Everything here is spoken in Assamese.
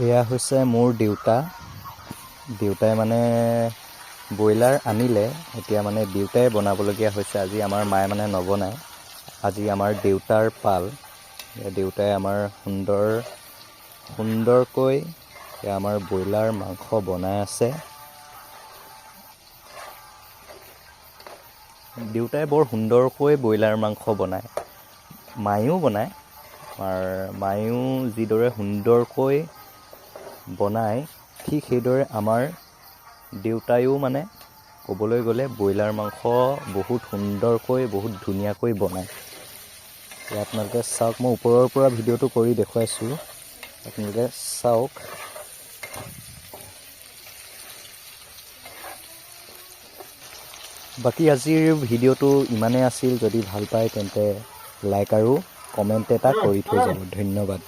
এয়া হৈছে মোৰ দেউতা। দেউতাই মানে ব্ৰইলাৰ আনিলে, এতিয়া মানে দেউতাই বনাবলগীয়া হৈছে। আজি আমাৰ মায়ে মানে নবনায়, আজি আমাৰ দেউতাৰ পাল। দেউতাই আমাৰ সুন্দৰকৈ আমাৰ ব্ৰইলাৰ মাংস বনাই আছে। দেউতাই বৰ সুন্দৰকৈ ব্ৰইলাৰ মাংস বনায়, মায়েও বনায়। আমাৰ মায়েও যিদৰে সুন্দৰকৈ বনায়, ঠিক সেইদৰে আমাৰ দেউতাইও মানে ক'বলৈ গ'লে ব্ৰইলাৰ মাংস বহুত সুন্দৰকৈ, বহুত ধুনীয়াকৈ বনায়। এতিয়া আপোনালোকে চাওক, মই ওপৰৰ পৰা ভিডিঅ'টো কৰি দেখুৱাইছোঁ, আপোনালোকে চাওক। বাকী আজিৰ ভিডিঅ'টো ইমানেই আছিল। যদি ভাল পায় তেন্তে লাইক আৰু কমেণ্ট এটা কৰি থৈ যাব। ধন্যবাদ।